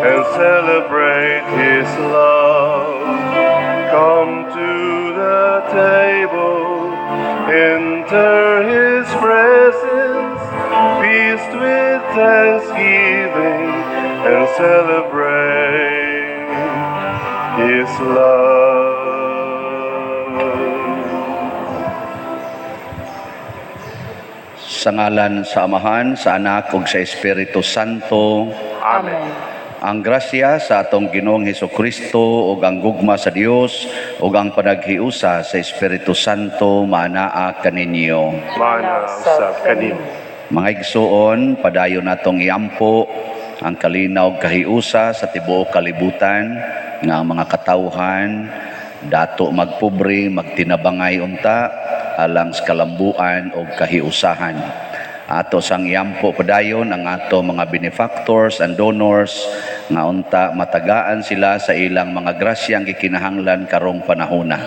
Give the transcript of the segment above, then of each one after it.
and celebrate His love. Come to the table, enter His presence, feast with thanksgiving, and celebrate His love. Sa ngalan sa Amahan, sa Anak ug sa Espiritu Santo. Amen. Ang grasya sa atong Ginoong Hesukristo ug ang gugma sa Dios ug ang panaghiusa sa Espiritu Santo maanaa kaninyo. Mana usab kanimo. Mga igsuon, padayon natong iampo ang kalinaw ug kahiusa sa tibuok kalibutan nga ang mga katawhan dato magpobre, magtinabangay unta alang sa kalambuan ug kahiusahan. Ato sang iampo padayon ang ato mga benefactors and donors nga unta matagaan sila sa ilang mga grasyang gikinahanglan karong panahona.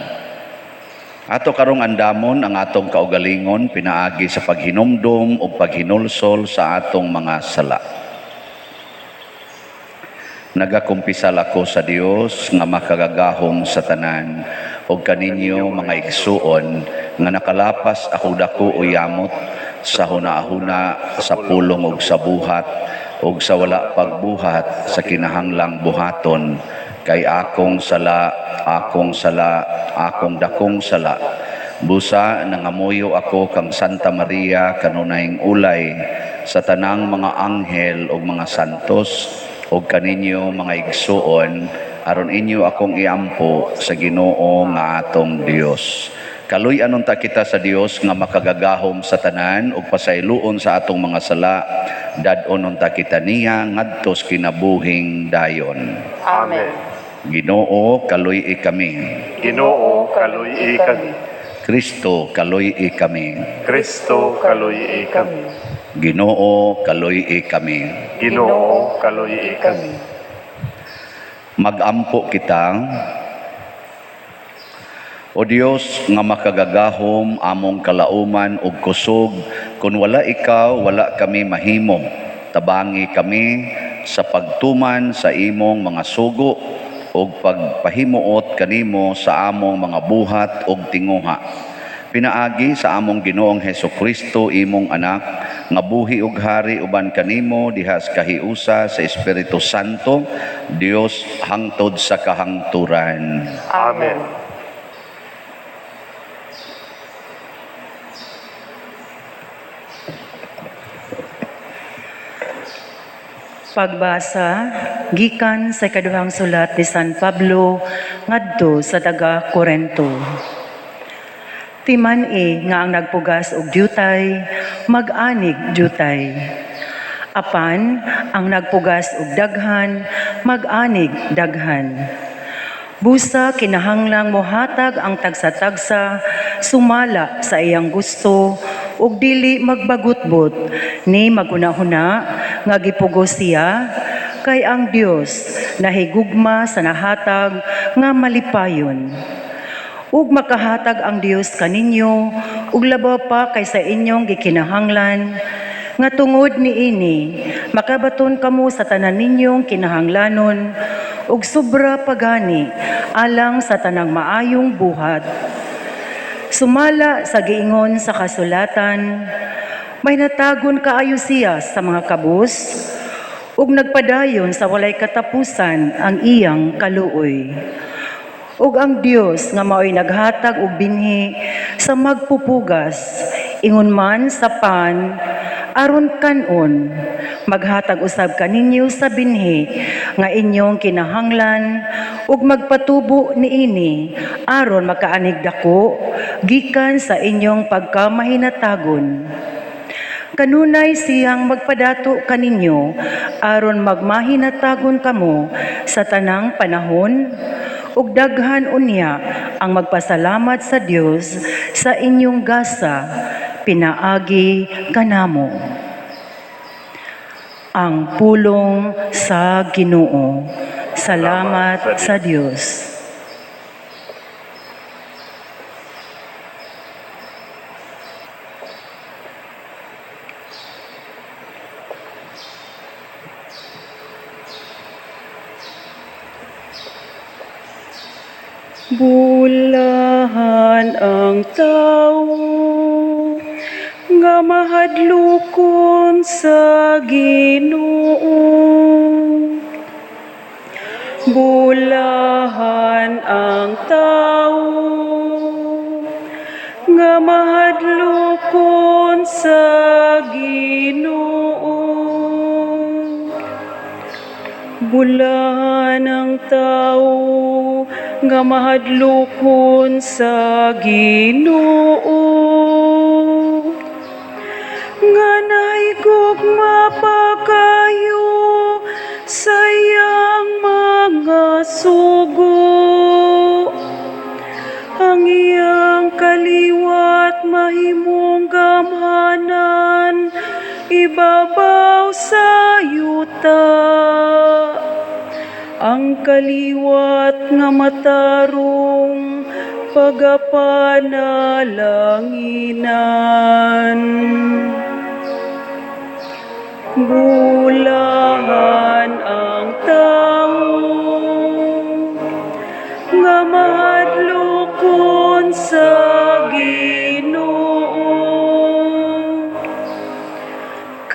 Ato karong andamon ang atong kaugalingon pinaagi sa paghinumdum ug paghinulsol sa atong mga sala. Nagakumpisal ako sa Dios nga makagagahom sa tanan ug kaninyo mga igsuon nga nakalapas ako dako o yamot sa hunahuna, sa pulong ug sa buhat ug sa wala pagbuhat sa kinahanglang buhaton, kay akong sala, akong sala, akong dakong sala. Busa nangamuyo ako kang Santa Maria kanunayng ulay, sa tanang mga anghel ug mga santos ug kaninyo mga igsuon, aron inyo akong iampo sa Ginoo nga atong Dios. Kaluy-an unta kita sa Dios nga makagagahom sa tanan ug pasayloon sa atong mga sala, dad-on unta kita niya ngadto sa kinabuhing dayon. Amen. Ginoo, kaluy-i kami. Ginoo, kaluy-i kami. Kristo, kaluy-i kami. Kristo, kaluy-i kami. Ginoo, kaluy-i kami. Ginoo, kaluy-i kami. Magampo kita. O Dios nga makagagahom, among kalauman ug kusog, kun wala ikaw, wala kami mahimo. Tabangi kami sa pagtuman sa imong mga sugo ug pagpahimuot kanimo sa among mga buhat ug tinguha. Pinaagi sa among Ginoong Hesukristo, imong anak, nga buhi ug hari uban kanimo diha sa kahiusa sa Espiritu Santo, Dios hangtod sa kahangturan. Amen. Pagbasa gikan sa ikaduhang sulat ni San Pablo ngadto sa taga Korento. Timan-i nga ang nagpugas og dyutay, mag-anig dyutay. Apan ang nagpugas og daghan, mag-anig daghan. Busa kinahanglang mohatag ang tagsa-tagsa sumala sa iyang gusto ug dili magbagutbot ni maghunahuna nga gipugos siya, kay ang Dios nahigugma sa nahatag nga malipayon. Ug makahatag ang Dios kaninyo ug labaw pa kaysa inyong gikinahanglan, nga tungod niini makabaton kamo sa tanan ninyong kinahanglanon ug sobra pagani alang sa tanang maayong buhat. Sumala sa giingon sa kasulatan, may natagon kaayo siya sa mga kabus, ug nagpadayon sa walay katapusan ang iyang kaluoy. Ug ang Dios nga maoy naghatag og binhi sa magpupugas, ingon man sa pan aron kan-on, maghatag usab kaninyo sa binhi nga inyong kinahanglan ug magpatubo niini aron makaanig dako gikan sa inyong pagkamahinatagon. Kanunay siyang magpadato kaninyo aron magmahinatagon kamo sa tanang panahon, ug daghan unya ang magpasalamat sa Dios sa inyong gasa pinaagi kanamo. Ang pulong sa Ginoo. Salamat sa Dios. Bulahan ang tao nga mahadlokon sa Ginoo. Bulahan ang tao nga mahadlokon sa Ginoo. Bulahan ang tao nga mahadlokon sa Ginoo, nga nahigugma pa kayo sa iyang mga sugo. Ang iyang kaliwat mahimong gamhanan ibabaw sa yuta. Ang kaliwat nga matarong pagapanalanginan. Bulahan ang tao nga mahadlokon sa Ginoo.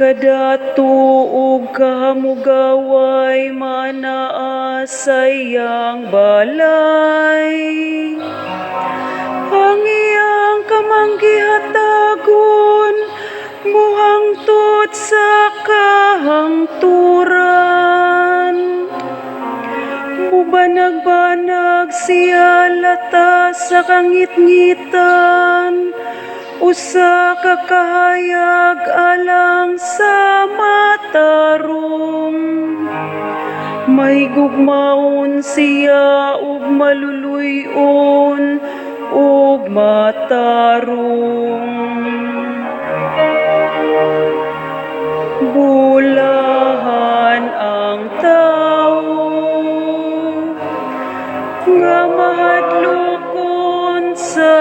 Kadato ug kahamugaway manaa sa iyang balay. Ang iyang kamanggihatagon muhangtod sa kahangturan. Mubanag-banag siya lata sa kangitngitan, usa ka kahayag alang sa matarong. Mahigugmaon siya ug maluluy-on ug matarong. Bulahan ang tao nga mahadlokon sa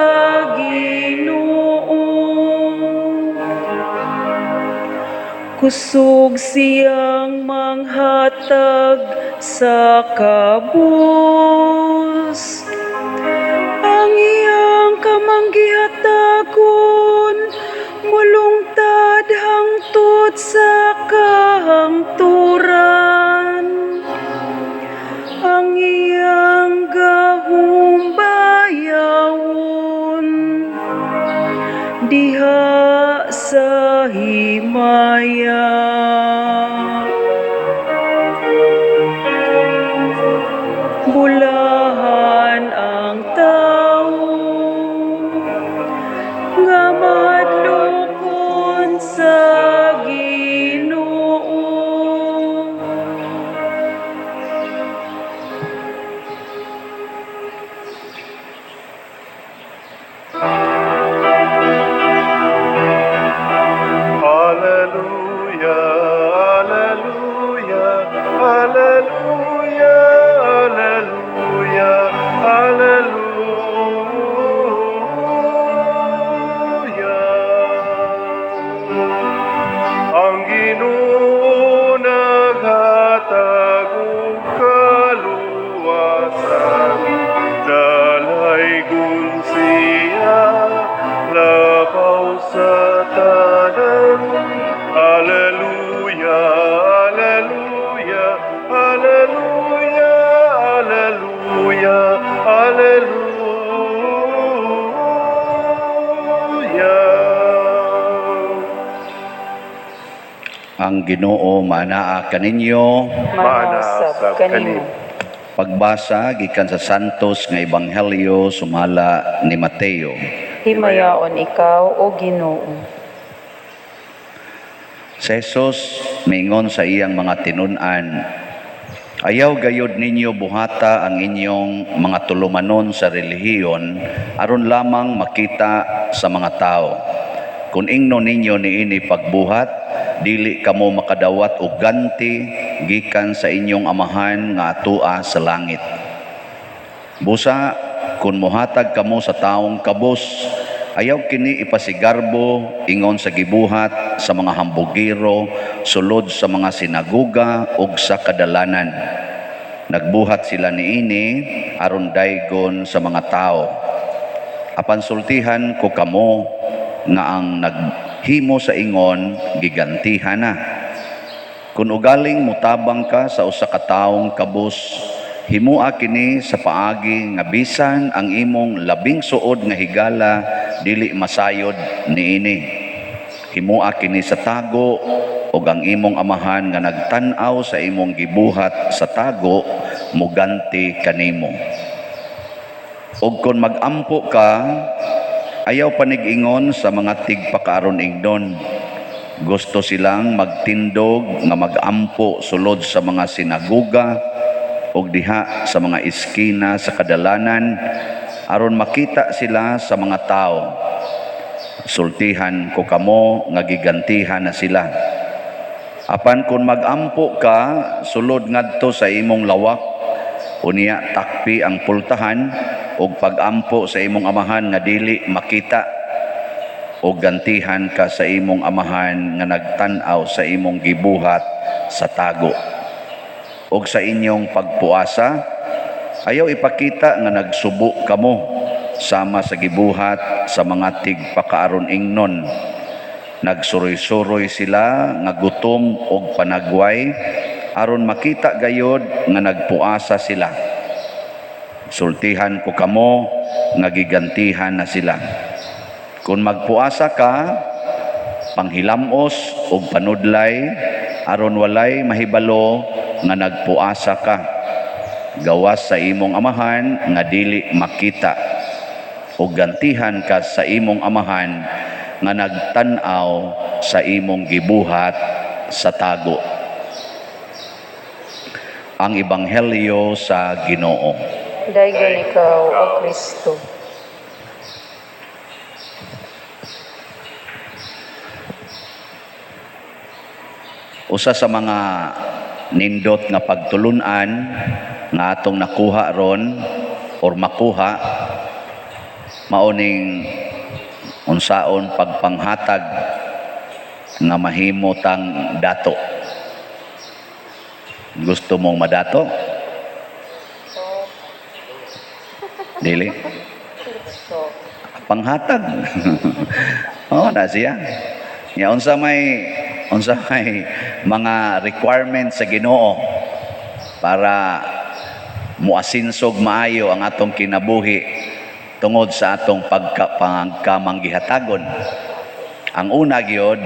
Ginoo. Kusog siyang manghatag sa kabus. Ang iyang kamanggihatagon mulungtad hangtod sa kahangturan. Ang iyang gahom bayawon diha sa himaya. Bulahan ang tao nga mahadlokon sa Ginoo. Alleluia, alleluia, alleluia, alleluia, alleluia. Ang Ginoo naghatag og kaluwasan, dalaygon siya labaw sa tanan. Alleluia, alleluia, alleluia, alleluia, alleluia. Ang Ginoo manaa kaninyo. Manasab kanimo. Pagbasa gikan sa Santos nga Ebanghelyo sumala ni Mateo. Himayaon ikaw, O Ginoo. Si Jesus miingon sa iyang mga tinun-an, "Ayaw gayod ninyo buhata ang inyong mga tulumanon sa relihiyon aron lamang makita sa mga tao. Kung ingno ninyo niini pagbuhat, dili kamo makadawat og ganti gikan sa inyong Amahan nga atua sa langit. Busa, kung mohatag kamo sa taong kabus, ayaw kini ipasigarbo ingon sa gibuhat sa mga hambugiro, sulod sa mga sinaguga ug sa kadalanan. Nagbuhat sila niini aron daygon sa mga tao. Apan sultihan ko kamo nga ang naghimo sa ingon, gigantihan na. Kung ugaling mutabang ka sa usa ka taong kabus, himua kini sa paagi nga bisan ang imong labing suod nga higala dili masayod niini. Himua kini sa tago, ug ang imong Amahan nga nagtan-aw sa imong gibuhat sa tago muganti kanimo. Ug kon magampo ka, ayaw panig-ingon sa mga tigpakaaron ingnon. Gusto silang magtindog nga magampo sulod sa mga sinaguga ug diha sa mga iskina sa kadalanan aron makita sila sa mga tao. Sultihan ko kamo nga gigantihan na sila. Apan kung magampo ka, sulod ngadto sa imong lawak, unya takpi ang pultahan ug pagampo sa imong Amahan nga dili makita, ug gantihan ka sa imong Amahan nga nagtan-aw sa imong gibuhat sa tago. Ug sa inyong pagpuasa, ayaw ipakita nga nagsubo kamo sama sa gibuhat sa mga tigpakaaron ingnon. Nagsuroy-suroy sila nga gutom og panagway aron makita gayod nga nagpuasa sila. Sultihan ko kamo nga gigantihan na sila. Kung magpuasa ka, panghilamos og panudlay aron walay mahibalo nga nagpuasa ka, gawas sa imong Amahan nga dili makita, ug gantihan ka sa imong Amahan nga nagtan-aw sa imong gibuhat sa tago. Ang Ebanghelyo sa Ginoo. Daygon ikaw, O Kristo. Usa sa mga nindot nga pagtulunan nga atong nakuha ron or makuha, mao ning unsaon pagpanghatag nga mahimo tang dato. Gusto mong madato? Dili. Panghatag. Oh, na siya. Ya, unsa may mga requirements sa Ginoo para muasinsog maayo ang atong kinabuhi tungod sa atong pagkamanggihatagon? Ang una gyud,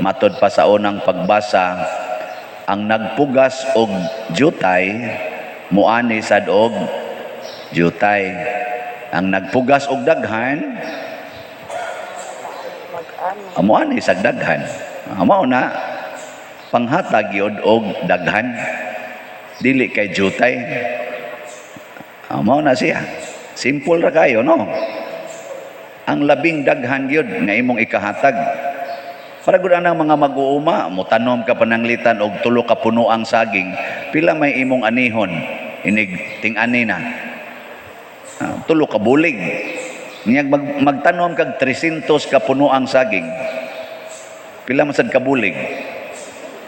matod pa sa unang pagbasa, ang nagpugas og jutay muani sad og jutay. Ang nagpugas og daghan Mag-ani. Muani sa daghan. Mao na, panghatag gyud og daghan, dili kay jutay. Mao na siya. Simple ra kayo, no? Ang labing daghan gyud nga imong ikahatag. Para gud anang mga mag-uuma, motanom ka pananglitan og tulo ka puno ang saging, pila may imong anihon inig ting-ani na? Tulo ka bulig. Niyag magtanom kag 300 ka puno ang saging, pila man sad ka bulig?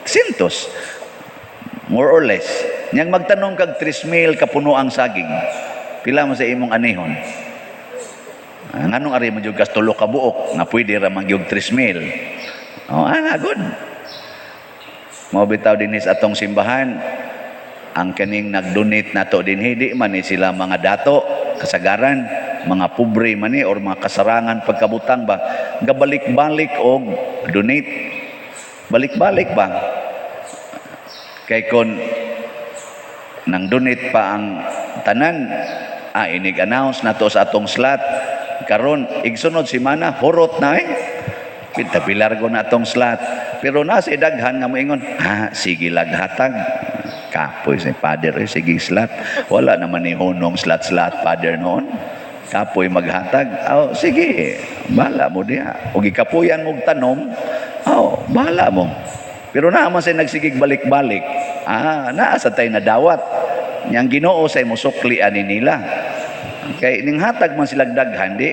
300. More or less. Niyag magtanom kag 3,000 ka puno ang saging, pila man sa imong anihon? Nganong ari man jud kas tulo ka buok nga pwede ra man gyud 3,000? Oh, ana good. Mao bitaw dinhi sa atong simbahan, ang kaning nag-donate nato dinhi, di man ni sila mga dato, kasagaran, mga pobre man ni or mga kasarangan pagkabutang ba, gabalik-balik og donate. Balik-balik ba? Kay kon nang donate pa ang tanan, inig-announce nato sa atong slot karon igsunod semana hurot na eh. Pinta pilargo na atong slot. Pero nasa daghan nga moingon, "Ha, sige laghatag." Kapoy si Father, eh, sige slot. Wala naman ni hunong slot-slot, Father, noon. Kapoy maghatag. Oh, sige, bahala mo diha. O gikapuyan mong tanom, oh, bahala mo. Pero naa man say nagsigig balik-balik. Naa sa tay nadawat. Yang Ginoo say mosukli ani nila. Kay ning hatag man silag daghan, di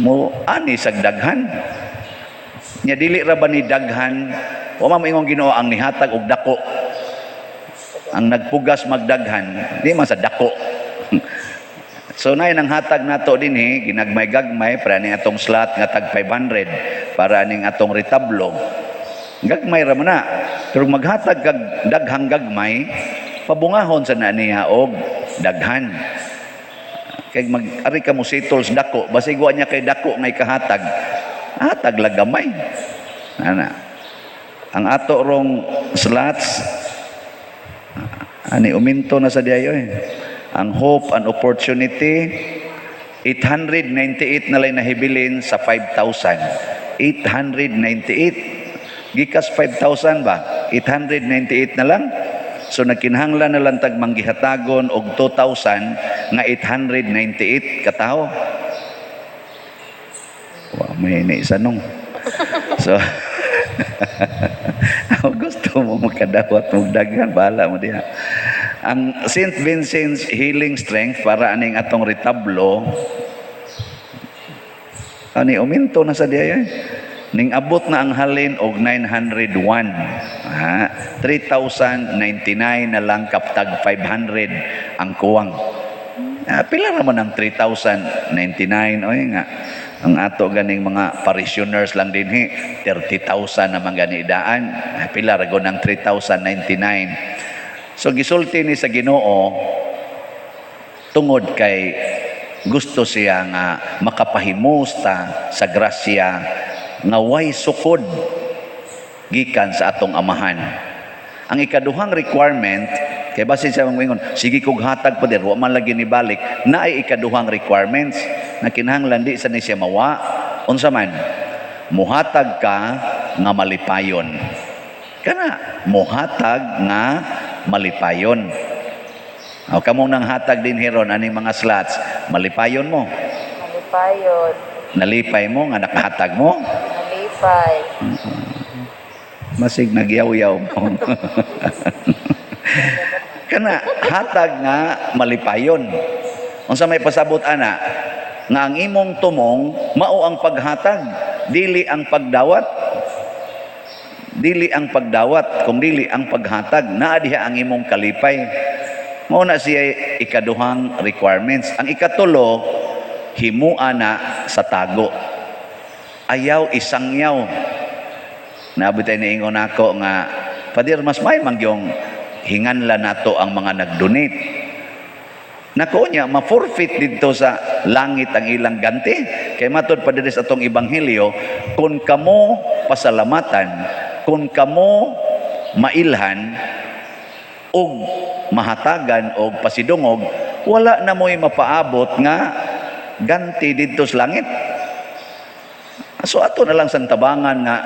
mo ani sag daghan. Nya dili ra ba ni daghan? Wa man moingon Ginoo ang nihatag og dako. Ang nagpugas magdaghan, di man sa dako. So nay nang hatag nato dinhi, ginagmay-gagmay para ning atong slot nga tag 500 para ning atong retablo. Gagmay ra man na. Pero maghatag kag daghang gagmay, pabungahon sa na niya og daghan. Kay mag ari ka mo setols dako, basig wa niya kay dako nga ikahatag. Hatag lang gamay. Ana. Ang ato rong slots ani uminto na sa diayo eh. Ang hope and opportunity, 898 na lang nahibilin sa 5,000. 898. Gikas 5,000 ba? 898 na lang. So nagkinahanglan na lang tag manggihatagon og 2,000 nga 898 katawo. Wa may ni isa nung. So ako gusto mo makadawat mo daghan, bahala mo diha. Ang St. Vincent's Healing Strength para aning atong retablo ani uminto na sa diya eh. Ning abot na ang halin og 901. Ha, 3,099 na lang kaptag 500 ang kuwang. Ah, pila ra man ang 3,099 oy nga ang ato ganing mga parishioners lang dinhi 30,000 naman gani daan. Ah, pila ra gud ang 3,099. So gisulti ni sa Ginoo tungod kay gusto siya nga makapahimos ta sa grasya nga way sukod gikan sa atong Amahan. Ang ikaduhang requirement kay basin siya mangingon, sige kog hatag pa wa man lagi ni balik, naay ikaduhang requirements na kinahanglan di sa ni siya mawa. Unsa man? Muhatag ka nga malipayon. Kana muhatag nga malipayon. O kamong nang hatag din hiron aning mga slots, malipayon mo. Malipayon. Nalipay mo nga nakahatag mo. Nalipay. Masig nagyaw-yaw mo. Kana hatag nga malipayon. Unsa may pasabot ana? Nga ang imong tumong mao ang paghatag, dili ang pagdawat. Dili ang pagdawat, kung dili ang paghatag, naa diha ang imong kalipay. Mao na siya ikaduhang requirements. Ang ikatulo, himua na sa tago. Ayaw isangyaw. Naabot ay niingon ako nga, Padir, mas may mangyong hinganla nato ang mga nag-donate. Nako niya, ma-forfeit dito sa langit ang ilang ganti. Kay matod pa diri sa atong ebanghelyo, kung kamo pasalamatan, kung kamo mailhan, og mahatagan og pasidungog, wala na mo'y mapaabot nga ganti didto sa langit. So ato na lang sang tabangan nga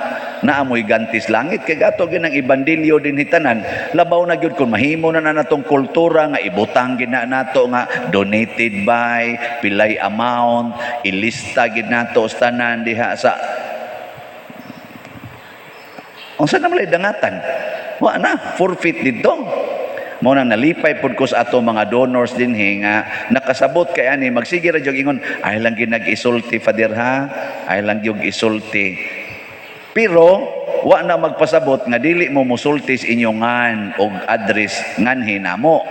naamoy ganti sa langit kay ato ginang ebanghelyo din hitanan, labaw na gyud kung mahimo na na natong kultura nga ibutang gid na nato nga donated by pilay amount, ilista gid nato sa tanan diha sa unsa na malay dangatan, wa na forfeit didto. Mao nang nalipay pud ko sa ato mga donors dinhi nga nakasabot kay ani magsige ra jud ingon, ay lang gyud nag-isulti, Father, ha, ay lang gyud isulti. Pero wa na magpasabot nga dili mo musulti sa inyong ngan og address nganhi namo.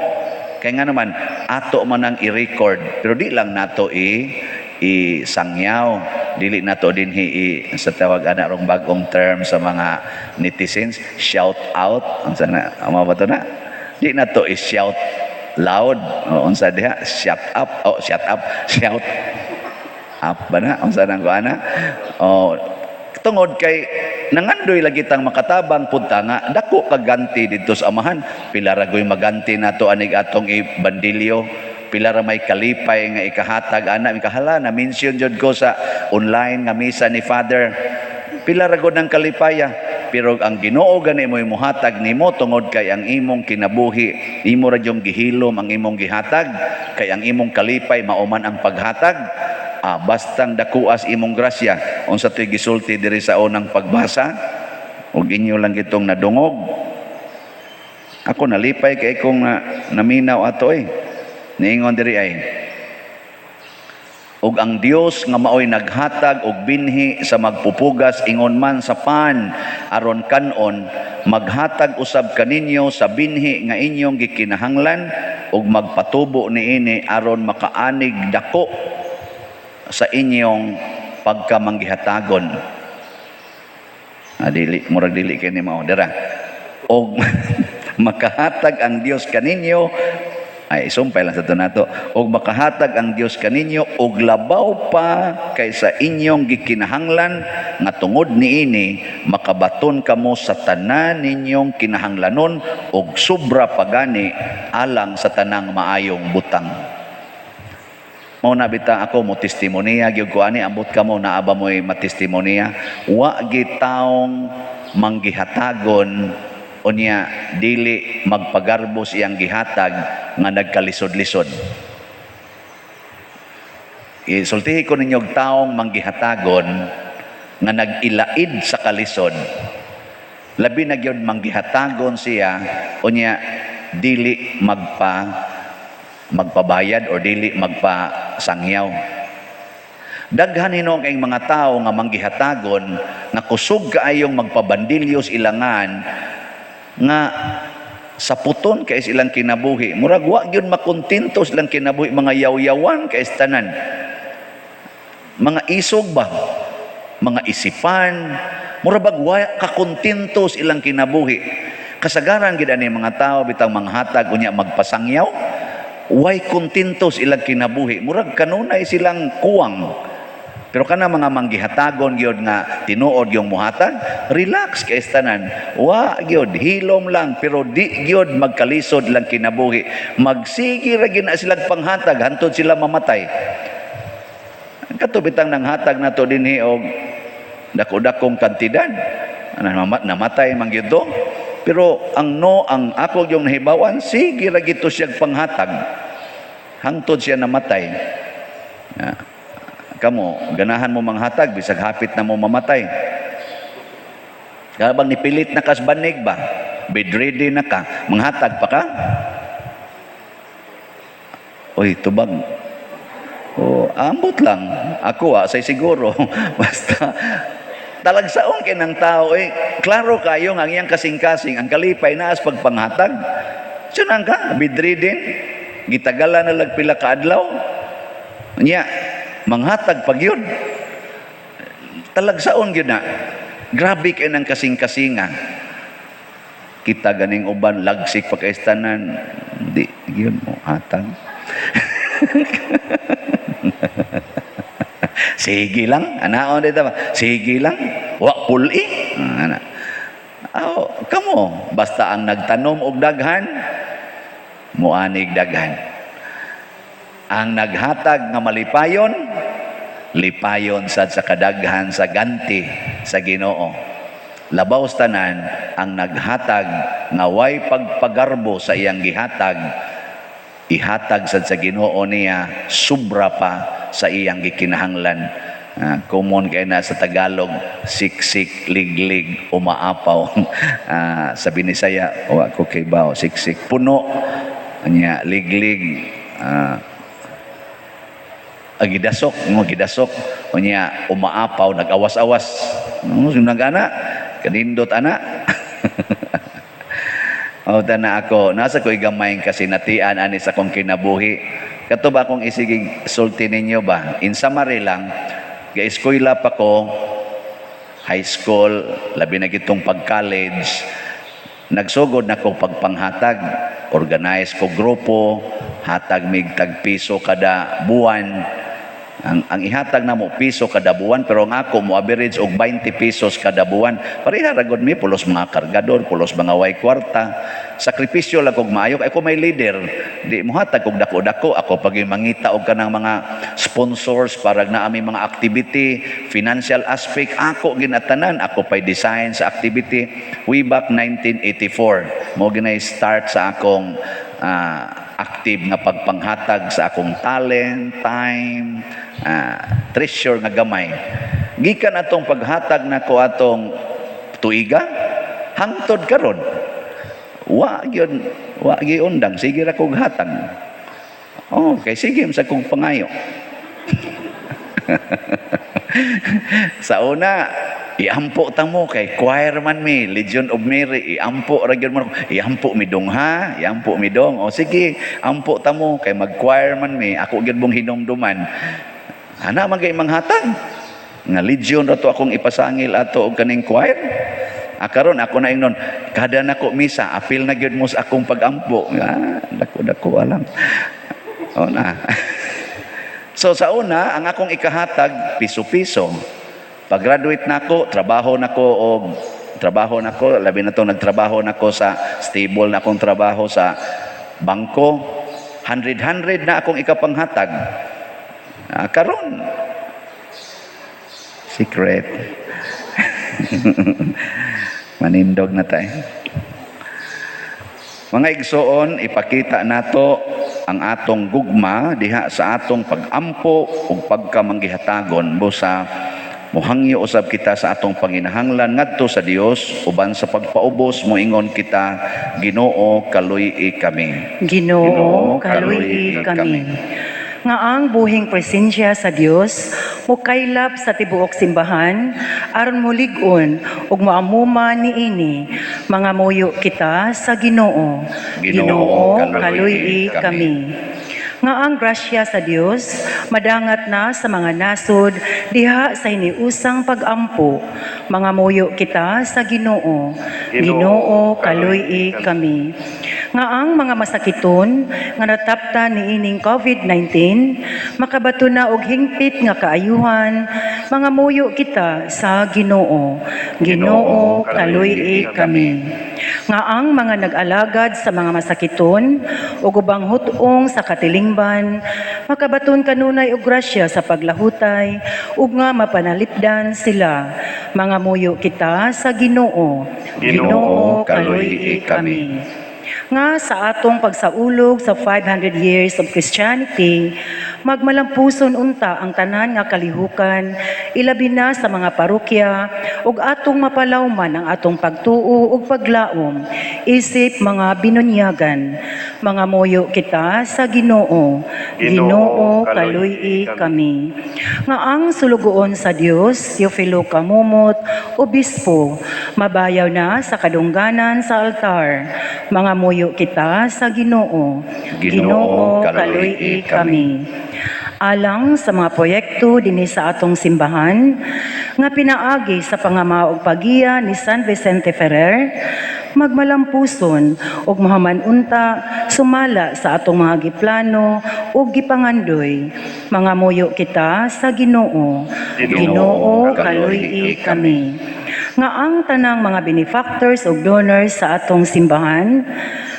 Kay nga naman ato man ang i-record, pero di lang nato i isangyaw, dili nato dinhi i sa tawag ana rong bagong term sa mga netizens, shout out, unsa na amo ba to na, di nato i-shout loud o unsa diha, shut up, oh, shut up, shout up ba na, unsa nang kuana o tungod kay nangandoy lagi tang makatabang pud ta nga dako kaganti didto sa Amahan. Pila ra goy maganti nato anig atong ibandilyo, pila ra may kalipay nga ikahatag ana, mikahala na mention jud ko sa online nga misa ni Father, pila ra gud ang kalipaya. Pero ang Ginoo gani mo'y muhatag nimo tungod kay ang imong kinabuhi imo ra jung gihilom ang imong gihatag, kay ang imong kalipay mao man ang paghatag. Ah, bastang dakuas imong grasya. Unsa to'y gisulti diri sa unang pagbasa ug inyo lang gitong nadungog. Ako nalipay kay kong naminaw ato eh. Niingon diri ay, ug ang Dios nga maoy naghatag og binhi sa magpupugas ingon man sa pan aron kanon. maghatag usab kaninyo sa binhi nga inyong gikinahanglan ug magpatubo niini aron makaanig dako sa inyong pagkamanggihatagon. Ah, dili, murag dili kini mao dira. Og makahatag ang Dios kaninyo, ay, sumpay lang sa nato, og makahatag ang Dios kaninyo og labaw pa kaysa inyong gikinahanglan, nga tungod niini makabaton kamo sa tanan ninyong kinahanglanon og sobra pagani alang sa tanang maayong butang. Mao na bita ako mo testimonya gyud ko ani. Ambot kamo, naa ba mo'y matestimonya? Wa gitawong manggihatagon unya dili magpagarbos iyang gihatag nga nagkalisod-lisod. Isultihi ko ninyo og taong manggihatagon nga nag-ilaid sa kalisod. Labi na gyud manggihatagon siya unya dili magpabayad or dili magpasangyaw. Daghan hinuon kay mga tao nga manggihatagon nga kusog kaayong magpabandilyos ilangan nga saputon kay silang kinabuhi. Murag wa gyud makontento silang kinabuhi, mga yaw-yawan kay tanan. Mga isog ba? Mga isipan, mura bag wa kakontento sa ilang kinabuhi. Kasagaran gid ani mga tao bitang manghatag unya magpasangyaw, way kontento sa ilang kinabuhi. Murag kanunay silang kuwang. Pero kana mga manggihatagon gyud nga tinuod yung muhatag, relax kay tanan. Wa gyud, hilom lang, pero di gyud magkalisod lang kinabuhi. Magsige ra gyud na silang panghatag hantod sila mamatay. Kato bitang nanghatag nato dinhi og dako-dakong kantidad. Ano, namatay man gyud to. Pero ang no ang ako yung nahibawan, sige ra gito siya panghatag. Hangtod siya namatay. Ya. Kamo, ganahan mo manghatag bisag hapit na mo mamatay. Kaya bang nipilit na kas banig ba? Bedridden na ka, manghatag pa ka? Uy, tubag. Oh, ambot lang. Ako ah, say siguro. Basta talagsaon kay ng tao eh, klaro kayo nga ang iyang kasing-kasing, ang kalipay naas pagpanghatag. Sunan ka, bedridden, gitagalan na lag pila ka adlaw. Nya, manghatag pag yun. Talagsaon gyud na. Grabe kay ng kasing-kasinga. Kita ganing uban lagsik pagkaistanan, di gyud mo hatag. Sige lang, anaon dito ba? Sige lang, wa puli. Ah, ana. Aw, kamo, basta ang nagtanom og daghan, muanig daghan. Ang naghatag nga malipayon, lipayon sad sa kadaghan sa ganti sa Ginoo. Labaw sa tanan, ang naghatag nga way pagpagarbo sa iyang gihatag, ihatag sad sa Ginoo niya sobra pa sa iyang gikinahanglan. Ah, common kay na sa Tagalog, siksik, liglig, umaapaw. Ah, sa Binisaya, wa ko kay bao, siksik, puno, anya, liglig, ah, gidasok, ngo gidasok, unya umaapaw, nag-awas-awas. No, nag-ana, kanindot ana. O na ako, nasa ko'y gamay kasinatian ani sa akong kinabuhi. Kato ba akong isigig sulti ninyo ba? In summary lang, ga-eskwela pa ko, high school, labi na gitong pag-college, nagsugod na ko pagpanghatag, organize ko grupo, hatag mig tag piso kada buwan. Ang ihatag na mo piso kada buwan, pero ang ako mo average og 20 pesos kada buwan. Pareha ra gud mi, pulos mga kargador, pulos mga way kwarta. Sakripisyo lang kog maayo kay ko may leader. Di mohatag kog dako-dako, ako pag mangita og kanang mga sponsors para na ami mga activity, financial aspect ako ginatanan, ako pay design sa activity way back 1984. Mo ginay start sa akong active nga pagpanghatag sa akong talent, time, treasure nga gamay. Gikan atong paghatag nako atong tuiga hangtod karon. Wa gyud, wa gyud undang, sige ra kog hatag. Oh, kay sige sa kong pangayo. Sa una, Iampo ta mo kay choir man mi, Legion of Mary, iampo ra gyud mo. Iampo mi dong ha, iampo mi dong. O sige, ampo ta mo kay mag-choir man mi, ako gyud mong hinumduman. Ana man kay manghatag. Nga Legion ra to akong ipasangil ato og kaning choir. Ah, karon ako na ingnon, kada nako misa, apil na gyud mo sa akong pagampo. Ah, dako dako alam. O na. So sa una, ang akong ikahatag piso-piso. Pag-graduate nako, trabaho nako og trabaho nako, labi na to nagtrabaho nako sa stable na akong trabaho sa bangko. 100-100 na akong ikapanghatag. Ah, karon secret. Manindog na tayo. Mga igsoon, ipakita nato ang atong gugma diha sa atong pagampo ug pagkamanggihatagon busa muhangyo usab kita sa atong panginahanglan ngadto sa Dios uban sa pagpaubos moingon kita, Ginoo, kaluy-i kami. Ginoo, kaluy-i kami. Nga ang buhing presensya sa Dios mokaylap sa tibuok simbahan aron mulig-on ug moamuma niini. Mangamuyo kita sa Ginoo. Ginoo, kaluy-i kami. Nga ang grasya sa Dios madangat na sa mga nasod diha sa hiniusang pagampo. Mangamuyo kita sa Ginoo. Ginoo, kaluy-i kami. Nga ang mga masakiton nga natapta niining COVID-19 makabato na og hingpit nga kaayuhan. Mangamuyo kita sa Ginoo. Ginoo, kaluy-i kami. Nga ang mga nag-alagad sa mga masakiton ug ubang hut-ong sa katilingban makabaton kanunay og grasya sa paglahutay ug nga mapanalipdan sila. Mangamuyo kita sa Ginoo. Ginoo, kaluy-i kami. Nga sa atong pagsaulog sa 500 years of Christianity, magmalampuson unta ang tanan nga kalihukan, ilabi na sa mga parokya, ug atong mapalawman ang atong pagtuo ug paglaom isip mga binunyagan. Mangamuyo kita sa Ginoo. Ginoo, kaluy-i kami. Nga ang sulugoon sa Dios, Teofilo Camomot, Obispo, mabayaw na sa kadungganan sa altar. Mangamuyo kita sa Ginoo. Ginoo, kaluy-i kami. Alang sa mga proyekto dinhi sa atong simbahan nga pinaagi sa pangamaog pagiya ni San Vicente Ferrer, magmalampuson ug mohaman unta sumala sa atong mga giplano ug gipangandoy. Mangamuyo kita sa Ginoo. Ginoo, Ginoo, kaluy-i kami. Nga ang tanang mga benefactors ug donors sa atong simbahan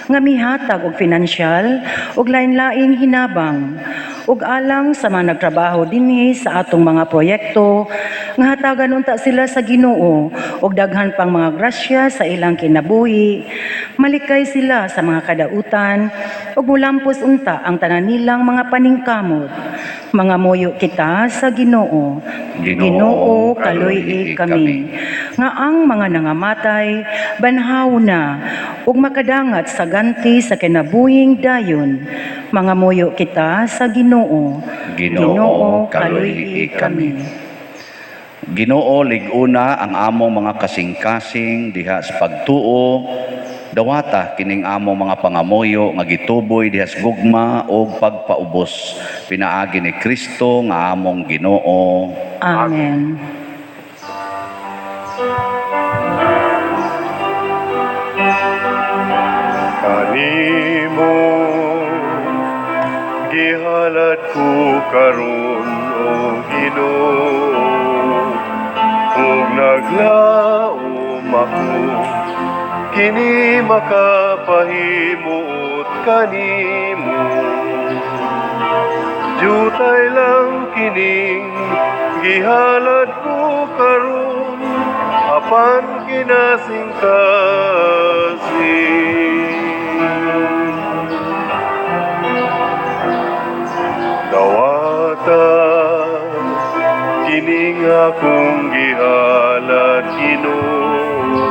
nga mihatag og pinansyal ug lain-laing hinabang ug alang sa mga nagtrabaho dinhi sa atong mga proyekto nga hatagan unta sila sa Ginoo og daghan pang mga grasya sa ilang kinabuhi, malikay sila sa mga kadautan ug mulampos unta ang tanan nilang mga paningkamot. Mangamuyo kita sa Ginoo. Ginoo, Ginoo, kaluy-i kami. Nga ang mga nangamatay banhaw na ug makadangat sa ganti sa kinabuhing dayon. Mangamuyo kita sa Ginoo. Ginoo, kaluy-i kami. Ginoo, lig-una ang among mga kasing-kasing diha sa pagtuo. Dawata kining among mga pangamuyo nga gituboy diha sa gugma ug pagpaubos pinaagi ni Kristo nga among Ginoo. Amen. Kanimo gihalad ko karon, o Ginoo, ug naglaom ako kini makapahimuot kanimo. Jutay lang kining gihalad ko karon, apan kinasingkasing. Dawata kining akong gihalad, Ginoo,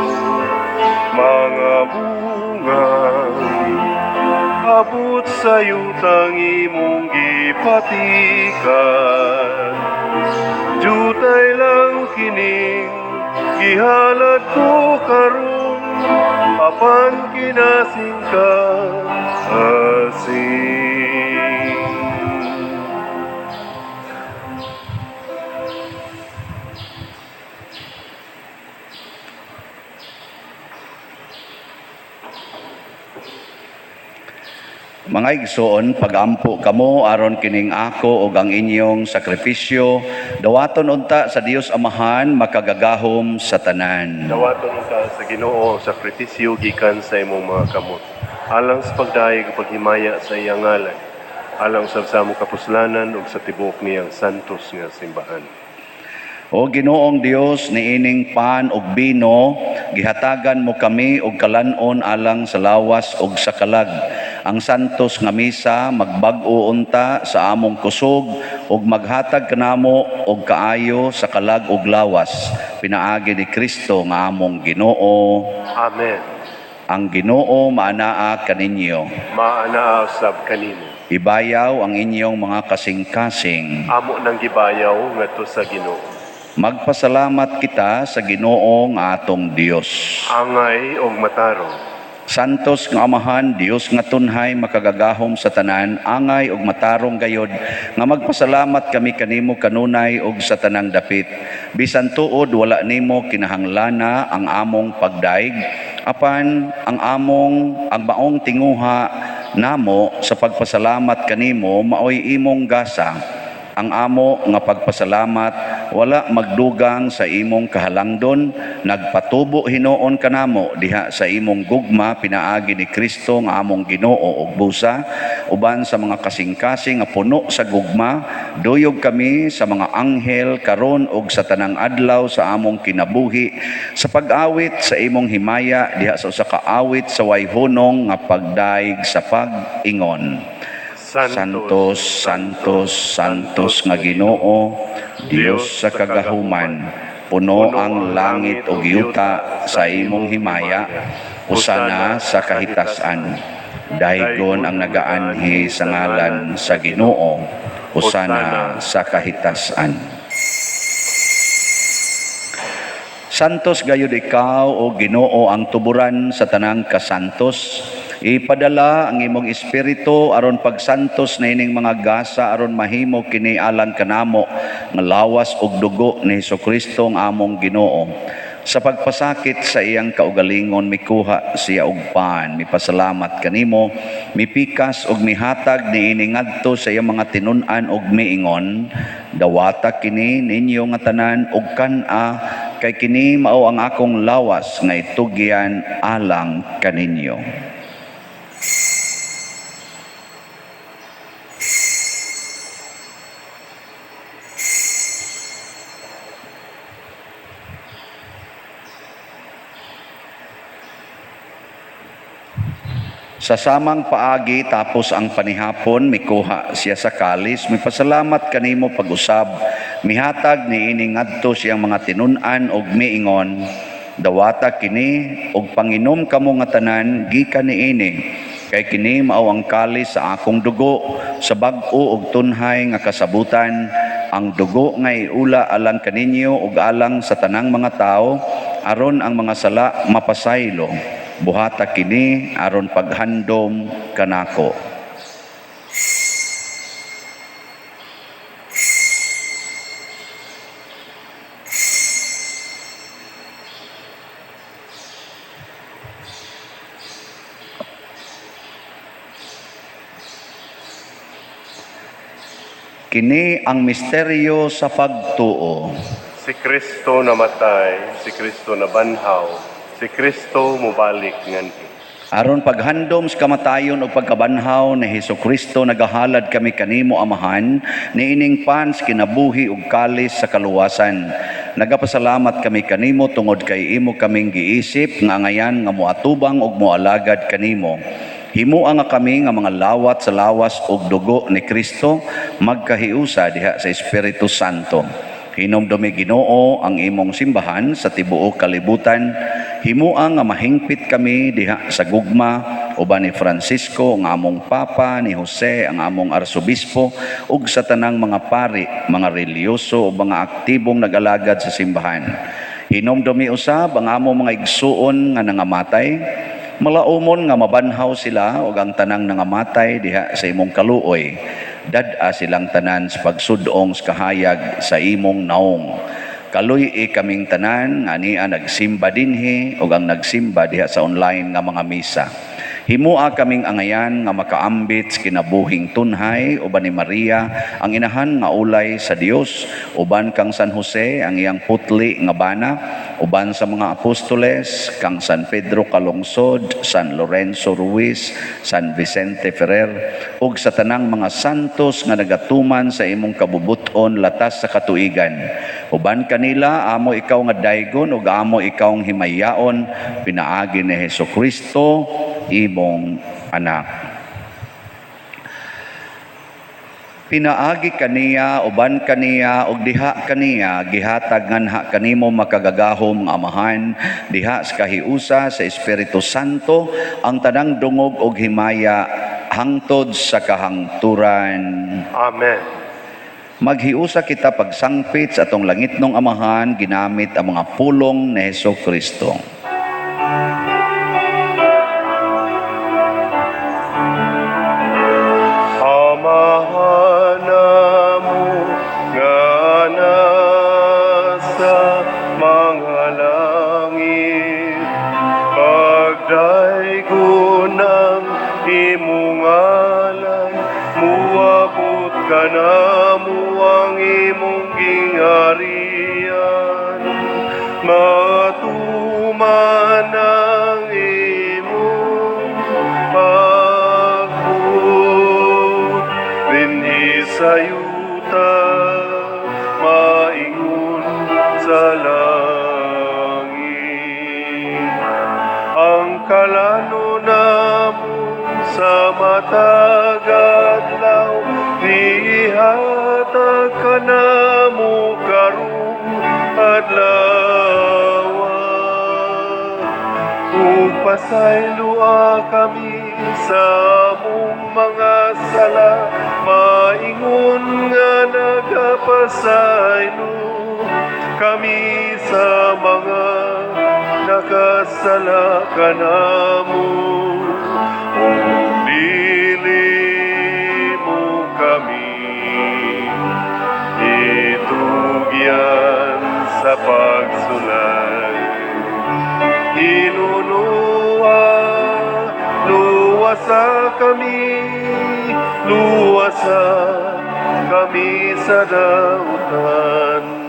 mga bunga abot sa yutang imong gipatikan. Jutay lang kining Gihalad ko karon apan kinasingkasing. Mga igsoon, pagampo kamo aron kining ako ug ang inyong sakripisyo dawaton unta sa Dios Amahan makagagahom sa tanan. Dawaton ka sa Ginoo ang sakripisyo gikan sa imong mga kamot. Alang sa pagdayeg ug paghimaya sa iyang ngalan, alang usab sa among kapuslanan ug sa tibuok niyang santos nga simbahan. O Ginoong Dios, niining pan ug bino, gihatagan mo kami og kalan-on alang sa lawas ug sa kalag. Ang santos nga misa magbag-o unta sa among kusog ug maghatag kanamo og kaayo sa kalag ug lawas. Pinaagi ni Kristo nga among Ginoo. Amen. Ang Ginoo maanaa kaninyo. Maanaa usab kanimo. Ibayaw ang inyong mga kasing-kasing. Amo nang gibayaw ngadto sa Ginoo. Magpasalamat kita sa Ginoo nga atong Dios. Angay og matarong. Santos nga Amahan, Dios nga tunhay makagagahom sa tanan, angay ug matarong gayod nga magpasalamat kami kanimo kanunay ug sa tanang dapit. Bisan tuod wala nimo kinahanglana ang among pagdaig, apan ang among ang maong tinguha namo sa pagpasalamat kanimo maoy imong gasa. Ang amo nga pagpasalamat wala magdugang sa imong kahalangdon, nagpatubo hinuon kanamo diha sa imong gugma pinaagi ni Kristo nga among Ginoo ug busa uban sa mga kasing-kasing nga puno sa gugma. Duyog kami sa mga anghel karon ug sa tanang adlaw sa among kinabuhi sa pag-awit sa imong himaya diha sa usa ka awit sa way hunong nga pagdaig sa pag-ingon. Santos, Santos, Santos nga Ginoo, Dios sa kagahuman, puno ang langit ug yuta sa imong himaya, usana sa kahitasan. Daygon ang nagaanhi sa ngalan sa Ginoo, usana sa kahitasan. Santos gayud ikaw o Ginoo ang tuburan sa tanang kasantos. Ipadala ang imong espiritu aron pagsantos na ining mga gasa aron mahimo kini alang kanamo nga lawas ug dugo ni Hesukristo ang among Ginoo. Sa pagpasakit sa iyang kaugalingon mikuha siya og pan, mipasalamat kanimo, mipikas og mihatag niini ngadto sa iyang mga tinun-an og miingon, dawata kini ninyo nga tanan og kan-a, kay kini mao ang akong lawas nga itugyan alang kaninyo. Sa samang paagi tapos ang panihapon, mikuha siya sa kalis, mipasalamat kanimo pag-usab, mihatag niini ngadto siyang mga tinun-an og miingon, dawata kini og panginom kamo nga tanan gikan niini, kay kini mao ang kalis sa akong dugo sa bag-o og tunhay nga kasabutan, ang dugo nga iula alang kaninyo ug alang sa tanang mga tawo aron ang mga sala mapasaylo. Buhata kini aron paghandom kanako. Kini ang misteryo sa pagtuo. Si Kristo namatay, si Kristo nabanhaw, si Kristo mubalik nganhi. Aron paghandom sa kamatayon o pagkabanhaw ni Hesukristo, nagahalad kami kanimo Amahan niining pans kinabuhi ug kalis sa kaluwasan. Nagapasalamat kami kanimo tungod kay imo kaming giisip nga angayan nga moatubang ug moalagad kanimo. Himua nga kami nga mga lawat sa lawas ug dugo ni Kristo magkahiusa diha sa Espiritu Santo. Hinumdumi Ginoo ang imong simbahan sa tibuok kalibutan. Himua nga mahingpit kami diha sa gugma uban ni Francisco ang among Papa, ni Jose ang among Arsobispo ug sa tanang mga pari, mga relihiyoso ug mga aktibong nag-alagad sa simbahan. Hinomdumi usab ang amo mga igsuon nga nangamatay, malaumon nga mabanhaw sila ug ang tanang nangamatay diha sa imong kaluoy. Dad-a silang tanan sa pagsudong sa kahayag sa imong naong. Kaluy-i kaming tanan nga ania nagsimba dinhi ug ang nagsimba diha sa online nga mga misa. Himua kaming angayan nga makaambit sa kinabuhing tunhay uban ni Maria, ang inahan nga ulay sa Dios, uban kang San Jose, ang iyang putli nga bana, uban sa mga apostoles, kang San Pedro Calungsod, San Lorenzo Ruiz, San Vicente Ferrer, ug sa tanang mga santos nga nagatuman sa imong kabubuton latas sa katuigan. Uban kanila, amo ikaw nga daygon ug amo ikaw ang himayaon pinaagi ni Hesus Kristo, imong anak. Pinaagi kaniya, uban kaniya, ug diha kaniya, gihatag nganha kanimo makagagahom nga Amahan, diha sa kahiusa sa Espiritu Santo, ang tanang dungog ug himaya hangtod sa kahangturan. Amen. Maghiusa kita pagsangpit sa atong langitnong Amahan ginamit ang mga pulong ni Hesus Kristo. Amahan namo nga nasa mga langit, pagdaygon ang imong ngalan, muabot kanamo ang imong gingharian, matuman ang imong pagbuot dinhi sa yuta maingon sa langit. Ang kalano namo sa matag adlaw, ihatag kanamo karong adlaw, ug pasayloa kami sa among mga sala, maingon nga nagapasaylo kami sa mga nakasala kanamo, ug dili mo kami itugyan sa pagsulay. Hinunua, luwasa kami, luwasa kami sa dautan.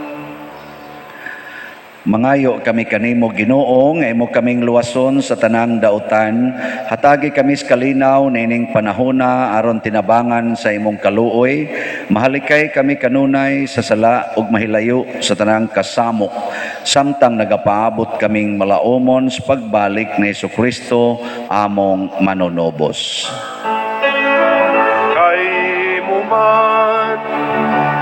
Mangayo kami kanimo, Ginoo, nga imo kaming luwason sa tanang dautan. Hatagi kami sa kalinaw niining panahona aron tinabangan sa imong kaluoy. Mahalikay kami kanunay sa sala ug mahilayo sa tanang kasamok samtang nagapaabot kaming malaumon sa pagbalik ni Kristo among manunobos. Kay imo man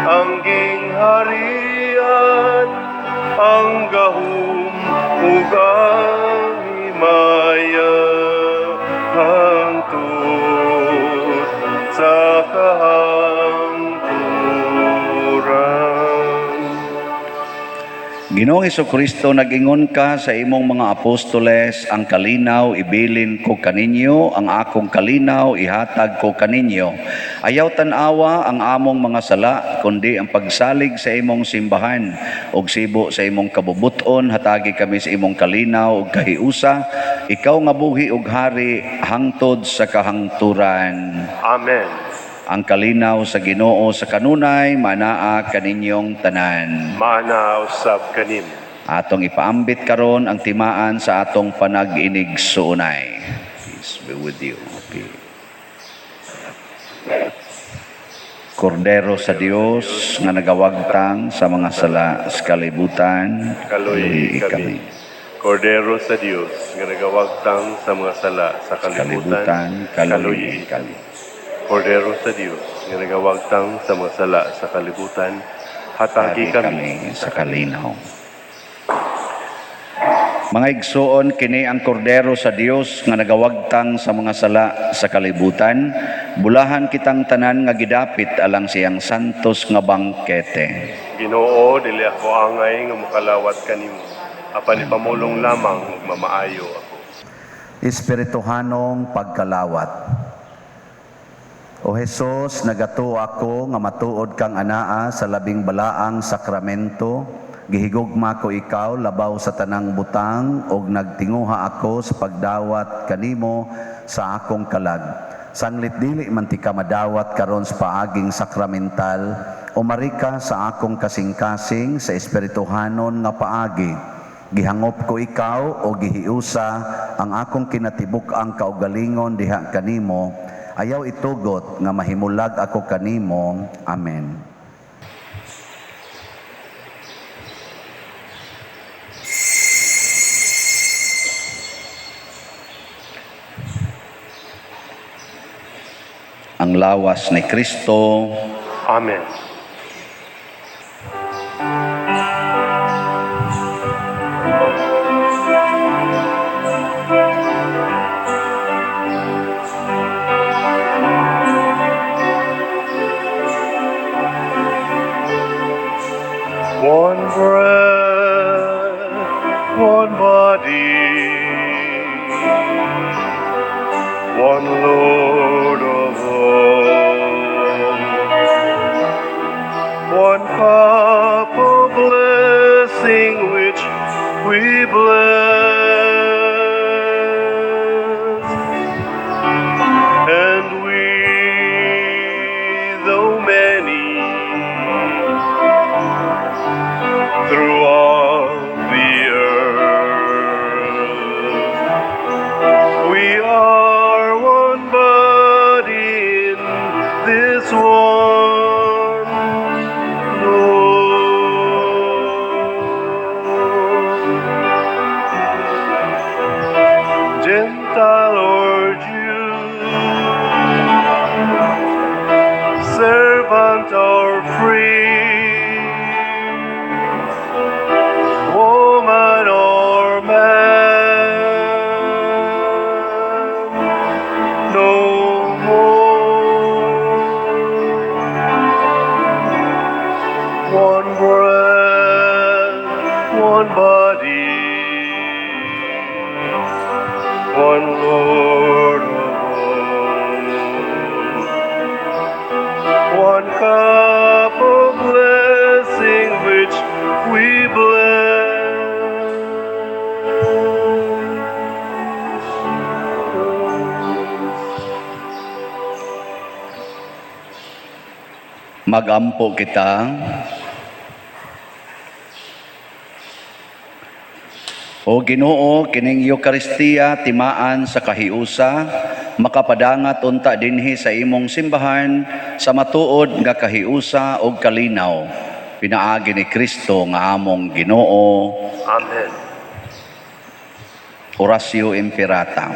ang gingharian, ang gahom ug ang himaya, hangtod sa kahangturan. Ginoong Kristo, nag-ingon ka sa imong mga apostoles, "Ang kalinaw ibilin ko kaninyo, ang akong kalinaw ihatag ko kaninyo." Ayaw tan-awa ang among mga sala, kundi ang pagsalig sa imong simbahan. Ug sibo sa imong kabubuton, hatagi kami sa imong kalinaw ug kahiusa, ikaw nga buhi ug hari hangtod sa kahangturan. Amen. Ang kalinaw sa Ginoo sa kanunay manaa kaninyong tanan. Maana usab kanimo. Atong ipaambit karon ang timaan sa atong panag-inigsuonay. Peace be with you. Okay. Kordero sa Dios nga nagawagtang sa mga sala sa kalibutan, Kaluy kami. Kordero sa Dios nga nagawagtang sa mga sala sa kalibutan, Kalibutan, kaluy kami. Kordero sa Dios nga nagawagtang sa mga sala sa kalibutan, hatagi Hatagi kami kami sa kalinaw. Mga igsoon, kini ang kordero sa Dios nga nagawagtang sa mga sala sa kalibutan. Bulahan kitang tanan nga gidapit alang siyang santos nga bangkete. Ginoo, dili ako angay nga mokalawat kanimo. Apan ipamulong lamang ug mamaayo ako. Espirituhanong pagkalawat. O Hesus, nagatuo ako nga matuod kang anaa sa labing balaang sakramento. Gihigugma ko ikaw labaw sa tanang butang ug nagtinguha ako sa pagdawat kanimo sa akong kalag. Sanglit dili man tika madawat karon sa paaging sakramental, umari ka sa akong kasing-kasing sa espirituhanon nga paagi. Gihangop ko ikaw o gihiusa ang akong kinatibuk-ang kaugalingon diha kanimo. Ayaw itugot nga mahimulag ako kanimo. Amen. Ang lawas ni Kristo. Amen. One bread, one body, one Lord of all, one cup of blessing which we bless, and we, though many, through all the earth, we are one body in this one Lord. Gentile or Jew, servant or free, woman or man, no more. One bread, one body, one Lord of all, one cup of blessing which we bless. Magampo kita. O Ginoo, kining Eukaristiya timaan sa kahiusa, makapadangat unta dinhi sa imong simbahan sa matuod nga kahiusa ug kalinaw. Pinaagi ni Kristo nga among Ginoo. Amen. Oratio Imperata.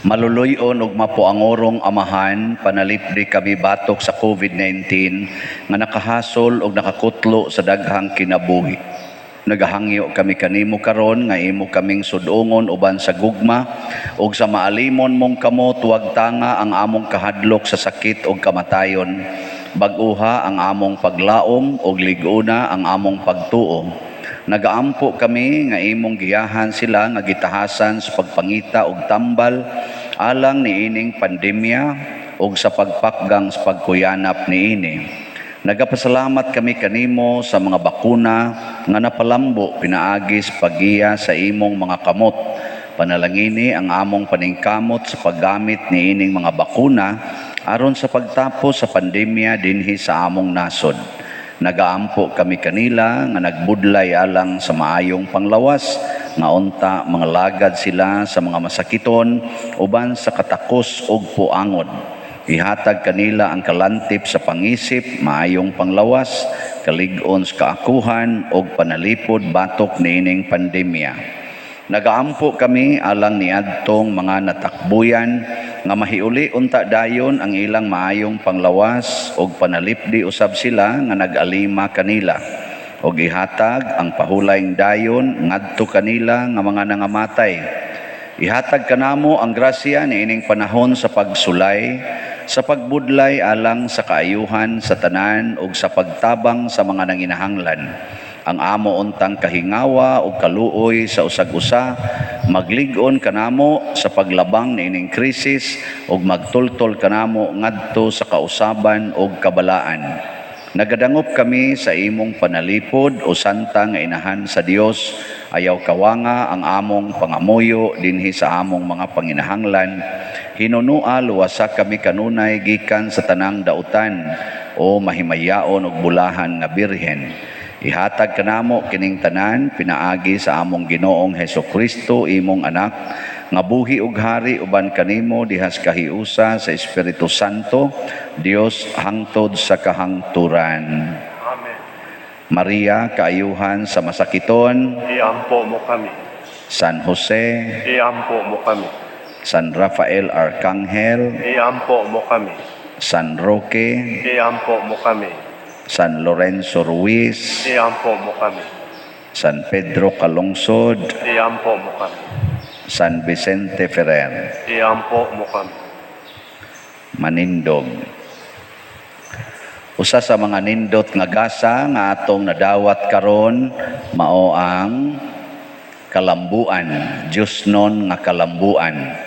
Maluluy-on ug mapuangorong Amahan, panalipdi kami batok sa COVID-19 nga nakahasol ug nakakutlo sa daghang kinabuhi. Nagahangyo kami kanimo karon nga imo kaming sudongon uban sa gugma ug sa maalimon mong kamot wag tanga ang among kahadlok sa sakit ug kamatayon. Bag-uha ang among paglaom ug lig-una ang among pagtuo. Nagaampo kami nga imong giyahan sila nga gitahasan sa pagpangita og tambal alang niining pandemya ug sa pagpakgang sa pagkuyanap niini. Nagapasalamat kami kanimo sa mga bakuna nga napalambo pinaagi sa paggiya sa imong mga kamot. Panalangini ang among paningkamot sa paggamit niining mga bakuna aron sa pagtapos sa pandemya dinhi sa among nasod. Nagaampo kami kanila nga nagbudlay alang sa maayong panglawas nga unta mga lagad sila sa mga masakiton uban sa katakos ug puangod. Ihatag kanila ang kalantip sa pangisip, maayong panglawas, kalig-on sa kaakuhan ug panalipod batok niining pandemya. Nagaampo kami alang niadtong mga natakbuyan nga mahiuli unta dayon ang ilang maayong panglawas ug panalipdi usab sila nga nag-alima kanila ug ihatag ang pahulayng dayon ngadto kanila nga mga nangamatay. Ihatag kanamo ang grasya niining panahon sa pagsulay, sa pagbudlay alang sa kaayuhan sa tanan ug sa pagtabang sa mga nanginahanglan. Ang amo untang kahingawa ug kaluoy sa usag-usa maglig-on kanamo sa paglabang niining krisis ug magtultol kanamo ngadto sa kausaban ug kabalaan. Nagadangop kami sa imong panalipod, o Santa nga Inahan sa Dios. Ayaw kawanga ang among pangamuyo dinhi sa among mga panginahanglan. Hinunua, luwasa kami kanunay gikan sa tanang dautan, o mahimayaon ug bulahan nga Birhen. Ihatag kanamo kining tanan pinaagi sa among Ginoong Heso Kristo, imong anak, nga buhi ug hari uban kanimo dihas kahiusa sa Espiritu Santo, Dios, hangtod sa kahangturan. Amen. Maria, kaayuhan sa masakiton, Iampo mo kami. San Jose, Iampo mo kami. San Rafael Arcangel, Iampo mo kami. San Roque, Iampo mo kami. San Lorenzo Ruiz, Iampo mo kami. San Pedro Calungsod, Iampo mo kami. San Vicente Ferrer. Iampo mo kami. Manindog. Usa sa mga nindot nga gasa nga atong nadawat karon mao ang kalambuan, Diyosnon nga kalambuan.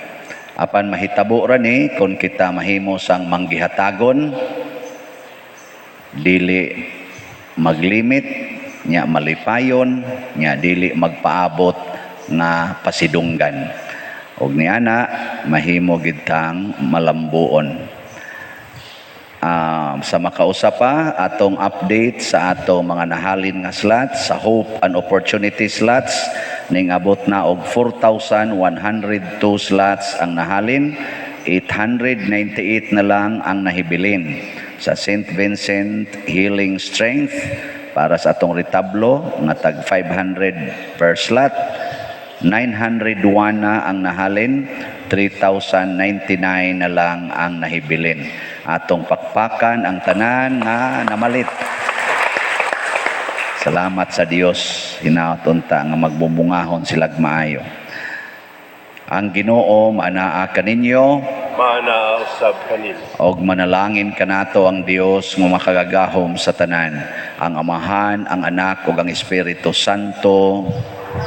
Apan mahitabo ra ni kung kita mahimo sang manggihatagon, dili maglimit, nya malipayon, nya dili magpaabot nga pasidunggan. Og niana mahimo gid tang malambuon. Sa makausa pa, atong update sa atong mga nahalin nga slots sa Hope and Opportunity slots, ning abot na og 4,102 slots ang nahalin, 898 na lang ang nahibilin. Sa St. Vincent Healing Strength para sa atong retablo nga tag 500 per slot, 901 na ang nahalin, 3,099 na lang ang nahibilin. Atong pakpakan ang tanan nga namalit. Salamat sa Dios, hinaot unta nga magbubungahon silag maayo. Ang Ginoo maanaa kaninyo. Maanaa usab kanimo. Og manalangin kanato ang Dios nga makagagahom sa tanan, ang Amahan, ang Anak ug ang Espiritu Santo.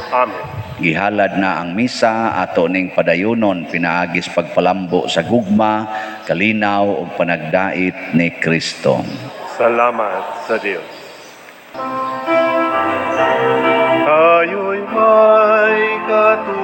Amen. Gihalad na ang misa, ato ning padayunon pinaagis pagpalambo sa gugma, kalinaw ug panagdait ni Kristo. Salamat sa Dios. Tayo'y may katuwa.